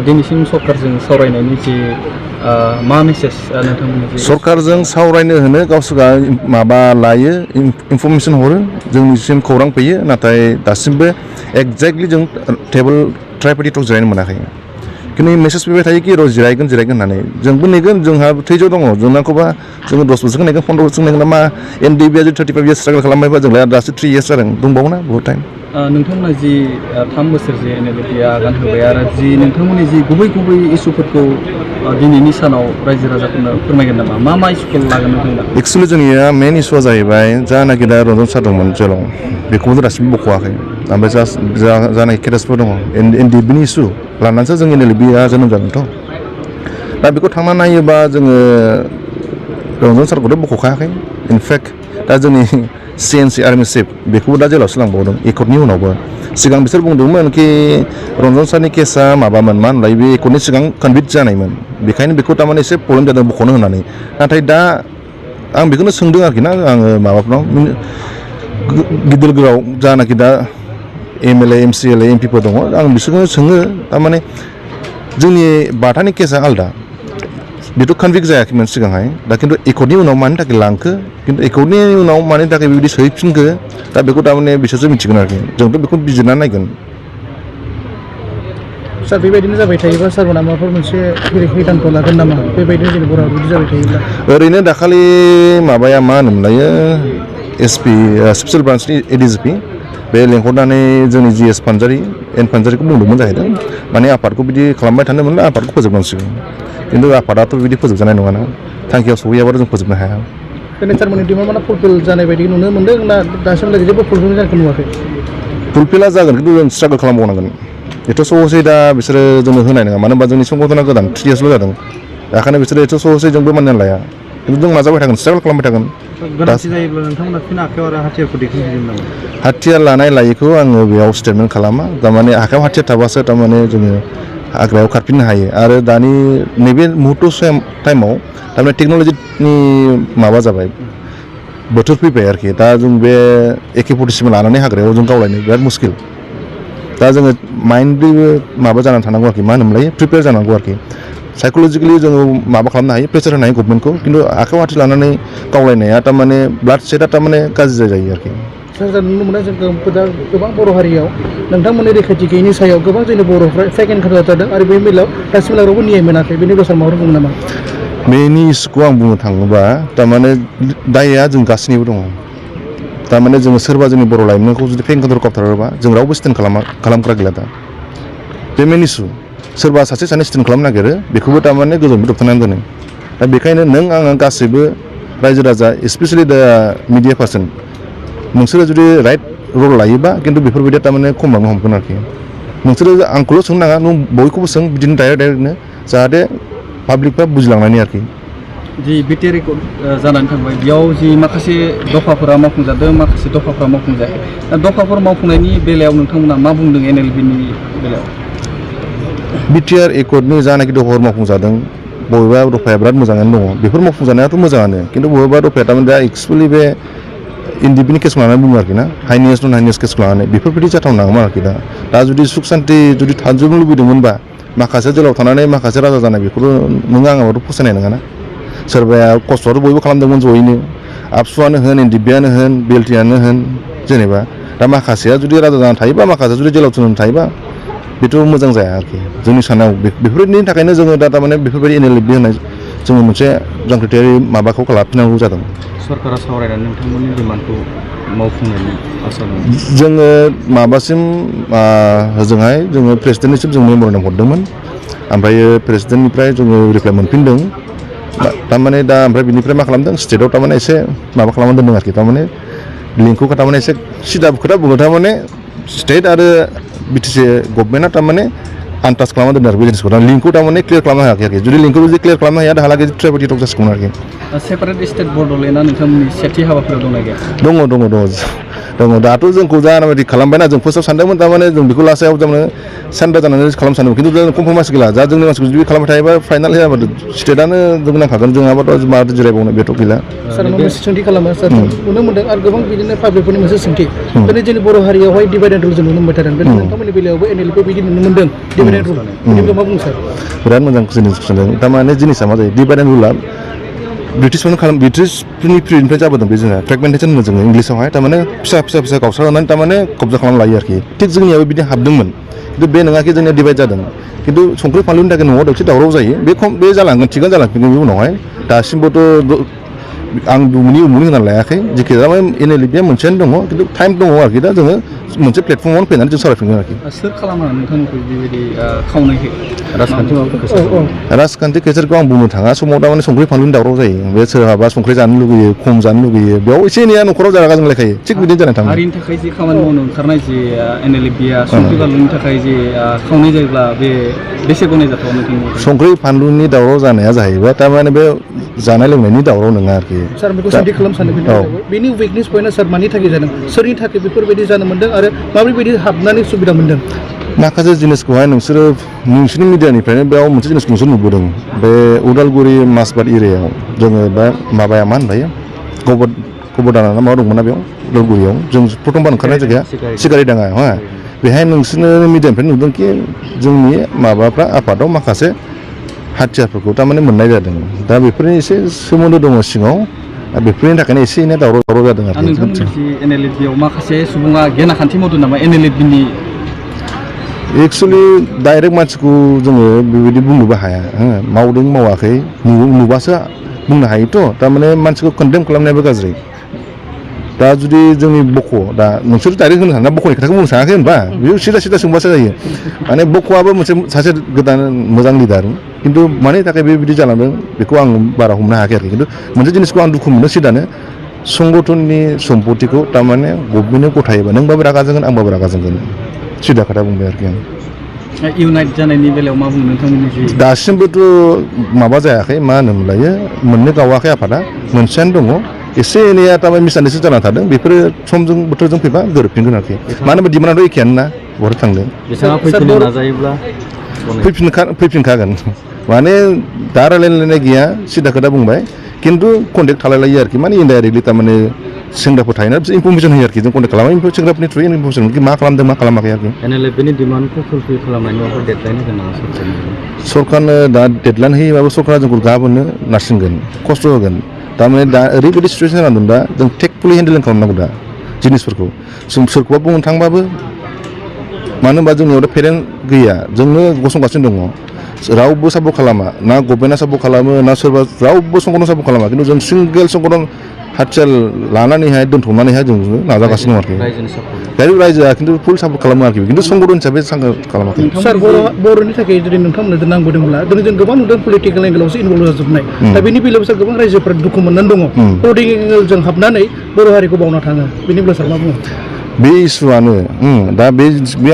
दिनैसिम सरकारजों सावरायनायनि जे मा मेसेज नोंथांमोननि सरकारजों सावरायनो होनो गावसोरा माबा लायो इनफरमेसन हरो जोंनिसिम खौरां फैयो नाथाय दासिमबो एक्जेक्टलि जों टेबोल ट्राइपार्टि टक जिरायनो मोनाखै खिन्थु मेसेज फैबाय थायो कि र' जिरायगोन होननानै जोंबो नेगोन जोंहा थैज' दङ जोंनाखौबा जोङो 10 बोसोरखौ नेगोन 15 बोसोर नेगोन मा एनडिबिआ जुदि 35 इयार्स स्ट्रागल खालामबायबा जोंलाय दासो 3 इयार्स जादों दंबावोना बहुत टाइम नोंथांमोना जि 3 बोसोर जे एनएलपिआ आगान होबाय आरो जि नोंथांमोननि जि गुबै इसुफोरखौ दिनैनि सानाव रायजो राजाफोरनो फोरमायगोन नामा मा इसुखौ लागोन नोंथांमोना एक्सुवेलि जोंनिया मेन इसुआ जाहैबाय जानाखि दा रन्जन सार दंमोन जेलाव बेखौबो दासिमबो बख'वाखै ओमफ्राय जानाय केरेसफोर दङ एनडिबिनि इसु लानानैसो जों एनएलपिआ जोनोम जादोंथ' दा बेखौ थांना नायोबा जोङो रन्जन सारखौथ' बख'खायाखै इनफेक्ट दा जोंनि सिएनसि आर्मि चिफ बेखौबो दा जेलावसो लांबावदों एकर्डनि उनावबो सिगां बिसोर बुंदोंमोन कि रन्जन सारनि केसा माबामोन मा होनलाय बे एकर्डनि सिगां कनभिक्ट जानायमोन बेखायनो बेखौ थारमाने एसे प्रब्लेम जादों बख'नो होननानै नाथाय दा आं बेखौनो सोंदों आरोखि ना आङो माबाफोराव गिदिर गोलाव जानाखि दा एमएलए एमसिएलए एमपिफोर दङ आं बिसोरखौनो सोङो थारमाने जोंनि बाथानि केसा आलदा बेथ' कनभिक्ट जायाखैमोन सिगांहाय दा खिन्थु एकर्डनि उनाव मानि थाखाय लांखो खिन्थु एकर्डनि उनाव मानि थाखाय बेबायदि सोहैफिनखो दा बेखौ थारमाने बिसोरसो मिथिगोन आरोखि जोंथ' बेखौ बिजिरना नायगोन सार बेबायदिनो जाबाय थायोबा सारमोना माबाफोर मोनसे हिदानथ' लागोन नामा बेबायदिनो जेनेबा बिदि जाबाय थायोब्ला ओरैनो दाखालि माबाया मा होनोमोनलायो एसपि स्पेसियेल ब्रान्सनि एडिजिपि बे लेंहरनानै जोंनि जिएस फानजारिखौ बुंदोंमोन जाहैदों माने आफादखौ बिदि खालामबाय थानो मोनला आफादखौ फोजोबनांसिगोन खिन्थु आफादाथ' बिदि फोजोबजानाय नङाना थांखियाव सहैयाबाथ' जों फोजोबनो हाया दिनै सारमोननि डिमान्डआ फुलफिल जानाय बायदि नुनो मोनदों ना दासिमहालागै जेबो फुलफिल जानायखौ नुवाखै फुलफिला जागोन खिन्थु जों स्ट्रागल खालामबावनांगोन एथ' सहसै दा बिसोरो जोंनो होनाय नङा मानो होनबा जोंनि संगठना गोदान 3 इयार्सल' जादों बेखायनो बिसोरो एथ' सहसै जोंबो मानिनानै लाया खिन्थु जों नाजाबाय थागोन स्ट्रागल खालामबाय थागोन गोनांथि जायोब्ला नोंथांमोना फिन आखायाव आरो हाथियारखौ दैखांहैगोन नामा हाथियार लानाय लायैखौ आङो बेयाव स्टेटमेन्ट खालामा थारमाने आखायाव हाथियार थाबासो थारमाने जोङो हाग्रायाव खारफिननो हायो आरो दानि नैबे मुहुर्त टाइमाव थारमाने टेक्न'लजिनि माबा जाबाय बोथोर फैबाय आरोखि दा जों बे AK-47 लानानै हाग्रायाव जों गावलायनो बिराद मुस्किल दा जोङो माइन्डलिबो माबा जानानै थानांगौ आरोखि मा होनोमोनलाय प्रिपेयार जानांगौ आरोखि साइक'लजिकेलि जोङो माबा खालामनो हायो प्रेसार होनो हायो गभर्नमेन्टखौ खिन्थु आखायाव हाथि लानानै गावलायनाया थारमाने ब्लाड सेटआ थारमाने गाज्रि जायो आरोखि जों नुनो मोनो जों दा गोबां बर' हारियाव नोंथांमोननि रैखाथि गैयैनि सायाव गोबां जोंनि बर'फ्रा फेक एनकाउन्टार जादों आरो बे बेलायाव दासिमबो रावबो न्याय मोनाखै बेनि दस्रा माबाफोर बुङो नामा बेनि इस्युखौ आं बुंनो थाङोबा थारमाने दायआ जों गासैनिबो दङ थारमाने जोङो सोरबा जोंनि बर' लाइमोनखौ जुदि फेक एनकाउन्टार खालामथारोबा जों रावबो स्टेन्ड खालामग्रा गैला दा बे मेन इस्यु सोरबा सासे स्टेन्ड खालामनो नागिरो बेखौबो थारमाने गोजौआव दबथायनानै दोनो दा बेखायनो नों आङो गासैबो रायजो राजा स्पेसियेलि दा मिडिया पार्सन नोंसोरो जुदि राइट रल लायोबा खिन्थु बेफोरबायदिया थारमाने खमायलांनो हमगोन आरोखि नोंसोरो आंखौल' सोंनो नाङा नों बयखौबो सों बिदिनो डाइरेक्टनो जाहाथे पाब्लिकफ्रा बुजिलांनायनि आरोखि जि बिटिआर रेकर्ड जानानै थांबाय बेयाव जि माखासे दफाफोरा मावफुंजादों माखासे दफाफोरा मावफुंजायाखै दा दफाफोर मावफुंनायनि बेलायाव नोंथांमोना मा बुंदों एनएलपिनि बेलायाव बिटिआर एकर्डनि जानाखि दफाफोर मावफुंजादों बबेबा दफाया बिराद मोजाङानो दङ बेफोर मावफुंजानायाथ' मोजाङानो खिन्थु बबेबा दफाया थारमाने दा एक्सुवेलि बे एनडिबिनि केसखौ लानानै बुङो आरोखि ना हाइनेस नन हाइनेस केसखौ लानानै बेफोरबायदि जाथावना नङामोन आरोखि दा जुदि सुख सान्ति जुदि थाजोबनो लुबैदोंमोनबा माखासे जेलाव थानानै माखासे राजा जानाय बेखौथ' नों आङाबोथ' फसायनाय नङाना सोरबाया खस्थ'आथ' बयबो खालामदोंमोन जयैनो आबसुआनो होन एनडिबिआनो होन बिएलटिआनो होन जेनेबा दा माखासेया जुदि राजा जानानै थायोबा माखासेया जुदि जेलाव थुनानै थायोबा बेथ' मोजां जाया आरोखि जोंनि सानाव बेफोरनि थाखायनो जोङो दा थारमाने बेफोरबायदि एनएलपि होनाय जोङो मोनसे जांख्रिथायारि माबाखौ लाफिननांगौ जादों सरकारा सावरायनानै नोंथांमोननि डिमान्डखौ मावफुंनायनि आसा दं जोङो माबासिम होजोंहाय जोङो प्रेसिडेन्टनिसिम जों मेम'रेन्डाम हरदोंमोन ओमफ्राय प्रेसिडेन्टनिफ्राय जोङो रिप्लाइ मोनफिनदों थारमाने दा ओमफ्राय बिनिफ्राय मा खालामदों स्टेटआव थारमाने एसे माबा खालामना दोनदों आरोखि थारमाने लिंकखौ थारमाने एसे सिदा खोथा बुङो थारमाने स्टेट आरो बिटिसि गभर्नमेन्टआ थारमाने आनटाच खालामना दोनदों आरो बे जिनिसखौ लिंकखौ थारमाने क्लियार खालामनो हायाखै आरोखि जुदि लिंकखौ जुदि क्लियार खालामनो हाया दाहालागै ट्राइपार्टि टक जासिगौमोन आरोखि सेपारेट स्टेट बड'लेण्डआ नोंथांमोननि सेथि हाबाफारियाव दंना गैया दङ दङ दाथ' जोंखौ जानाबायदि खालामबायना जों फार्स्टआव सानदोंमोन थारमाने जों बेखौ लास्टआव जोङो सेन्टार जानानै खालामनो सानदोंमोन खिन्थु जों कमप्रमाइस गैला जा जोंनि मानसिखौ जुदि खालामबाय थायोबा फाइनाल जायाबा स्टेटआनो जों नांखागोन जों आबाद माथो जिरायबावनो बेथ' गैला सार मोनसे सोंथि खालामो सार नुनो मोनदों आरो गोबां बिदिनो पाब्लिकफोरनि मोनसे सोंथि दिनै जोंनि बर' हारियावहाय डिभाइड एन्ड रुल जों नुनो मोनबाय थादों बे नोंथांमोननि बेलायावबो NLP बिदि नुनो मोनदों डिभाइड एन्ड रुल बिनि बेलायाव मा बुङो सार बिराद मोजां जिनिस सोंदों थारमाने जिनिसा मा जायो डिभाइड एन्ड रुला ब्रिटिशफोरनि पिरियडनिफ्राय जाबोदों बे जोंहा फ्रेगमेन्टेसन होनो जोङो इंलिसावहाय थारमाने फिसा गावस्रानानै थारमाने कब्जा खालामना लायो आरोखि थिग जोंनियाबो बिदि हाबदोंमोन खिन्थु बे नङाखि जोंनिया डिभाइड जादों खिन्थु संख्रि फानलुनि थाखाय न'आव दावसे दावराव जायो बे जालांगोन थिगानो जालांफिनगोन बे उनावहाय दासिमबोथ' आं उमुनि होनानै लायाखै जेखि जाया NLPआ मोनसेयानो दङ खिन्थु टाइम दङ आरोखि दा जोङो मोनसे प्लेटफर्मावनो फैनानै जों सावरायफिनगोन आरोखि सोर खालामो नोंथांमोनखौ बेबायदि खावनायखौ राजखान्थि केसारखौ आं बुंनो थाङा समाव थारमाने संख्रि फानलुनि दावराव जायो बे सोरहाबा संख्रि जानो लुगैयो खम जानो लुगैयो बेयाव एसे एनैया न'खराव जारागा जों लेखायो थिग बिदिनो जानानै थाङो हारिनि थाखाय जे खामानि मावनो ओंखारनाय जे NLPआ संख्रि बानलुनि थाखाय जे खावनाय जायोब्ला बे बेसे गनायजाथाव नोंथांनि संख्रि फानलुनि दावराव जानाया जाहैबाय थारमाने बे जानाय लोंनायनि दावराव नङा आरोखि सार बेखौ सोंथि खालामनो सानो बेनि उइकनेस पइन्टआ सार मानि थाखाय जादों सोरनि थाखाय बेफोरबायदि जानो मोन्दों आरो माबोरैबायदि हाबनानै सुबिदा मोन्दों माखासे जिनिसखौहाय नोंसोरनि मिडियानिफ्रायनो बेयाव मोनसे जिनिसखौ नोंसोर नुबोदों बे उदालगुरि माजबाद एरियायाव जोङो बा माबाया मा होनबायो गबरदाना ना मा दंमोन ना बेयाव उदालगुरियाव जों प्रथमबार ओंखारनाय जायगाया सिगारिडाङा हा बेहाय नोंसोरनो मिडियानिफ्राय नुदों कि जोंनि माबाफ्रा आफादाव माखासे हाथियारफोरखौ थारमाने मोननाय जादों दा बेफोरनि एसे सोमोन्दो दङ सिङाव बेफोरनि थाखायनो एसे एनै दावराव जादों आरो नोंथांमोननि NLPआव माखासे सुबुङा गेना खान्थि मावदों नामा NLPनि एक्सुवेलि डाइरेक्ट मानसिखौ जोङो बेबायदि बुंनोबो हाया मावदों मावाखै नुबासो बुंनो हायोथ' थारमाने मानसिखौ कन्डेम खालामनायाबो गाज्रि दा जुदि जोंनि बक' दा नोंसोर डाइरेक्ट होनो साना बक'नि खोथाखौ बुंनो सानाखै होनबा बेयो सिदा सोंबासो जायो माने बक'आबो मोनसे सासे गोदान मोजां लिडार खिन्थु मानि थाखाय बेबायदि जालांदों बेखौ आं बारा हमनो हायाखै आरोखि खिन्थु मोनसे जिनिसखौ आं दुखु मोनो सिदानो संगठननि सम्पतिखौ थारमाने गभमेन्टनो गथायोबा नोंबाबो रागा जोंगोन आंबाबो रागा जोंगोन सिदा खोथा बुंबाय आरोखि आं इउनाइट जानायनि बेलायाव मा बुङो नोंथांमोननि दासिमबोथ' माबा जायाखै मा होनोमोनलायो मोननो गावाखै आफादा मोनसेयानो दङ एसे एनैया थारमाने मिसआन्डारस्टेन्डिं जाना थादों बेफोरो समजों बोथोरजों फैबा गोरोबफिनगोन आरोखि मानो होनबा डिमान्डआथ' एखेयानो ना बहा थांदों फैफिनखागोन माने दा रायलायलायनाय गैया सिदा खोथा बुंबाय खिन्थु कन्टेक्ट खालायलायो आरोखि माने इनडाइरेक्टलि थारमाने सेंग्राफोर थायोना बिसोर इनफरमेसन होयो आरोखि जों कन्टेक्ट खालामो सेंग्राफोरनि थ्रुयै इनफरमेसन मा खालामदों मा खालामाखै आरोखि NLPनि डिमान्डखौ फुलफिल खालामनायनि माबाफोर डेडलाइन होगोन नामा सरकारनो दा डेडलाइन होयोबाबो सरकारा जोंखौ गाबोननो नारसिनगोन खस्थ' होगोन थारमाने दा ओरैबायदि सिचुवेसन जानानै दं दा जों टेकफुलि हेन्डेलिं खालामनांगौ दा जिनिसफोरखौ जों सोरखौबा बुंनो थांबाबो मानो होनबा जोंनियाव दा पेरेन्ट गैया जोंनो गसंगासिनो दङ रावबो सापर्ट खालामा ना गभर्नमेन्टआ सापर्ट खालामो ना सोरबा रावबो संगठन सापर्ट खालामा खिन्थु जों सिंगेल संगठन हाथियार लानानैहाय दोनथ'नानैहाय जों नाजागासिनो दं आरोखि रायजोआ खिन्थु फुल सापर्ट खालामो आरोखि खिन्थु संगठन हिसाबै खालामाखै सार बर'नि थाखाय जुदि नोंथांमोननो नांबोदोंब्ला दिनै जों गोबां नुदों पलिटिकेल एंगेलावसो इनभल्भ जाजोबनाय दा बेनि बेलायाव सार गोबां रायजोफोरा दुखु मोननानै दङ पलिटिकेल एंगेलजों हाबनानै बर' हारिखौ बावना थाङो बेनि बेलायाव सार मा बुङो बे इसुआनो दा बे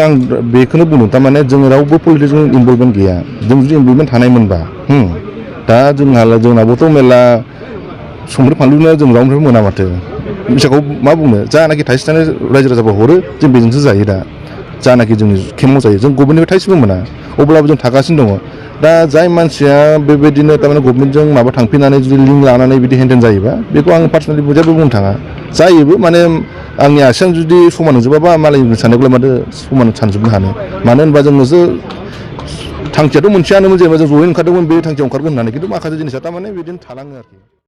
आं बेखौनो बुंदों थारमाने जों रावबो पलिटिक्सजों इनभल्भमेन्ट गैया जों जुदि इनभल्भमेन्ट थानायमोनबा दा जोंनाबोथ' मेरला संख्रि फानलुनो जों रावनिफ्राय मोना माथो फैसाखौ मा बुंनो जानाखि थाइसे थाइनै रायजो राजाफोर हरो जों बेजोंसो जायो दा जानाखि जोंनि केम्पआव जायो जों गभर्नमेन्टनिफ्राय थाइसेबो मोना अब्लाबो जों थागासिनो दङ दा जाय मानसिया बेबायदिनो थारमाने गभर्नमेन्टजों माबा थांफिननानै जुदि लिंक लानानै बिदि हेन्डेल जायोबा बेखौ आं पार्सनेलि जेबो बुंनो थाङा जायोबो माने आंनि आसियां जुदि समान नुजोबाबा मालायनि सानोब्ला माथो समान सानजोबनो हानो मानो होनबा जोंनोसो थांखियाथ' मोनसेयानोमोन जेनेबा जों जयै ओंखारदोंमोन बे थांखियाव ओंखारगोन होननानै खिन्थु माखासे जिनिसा थारमाने बिदिनो थालाङो आरोखि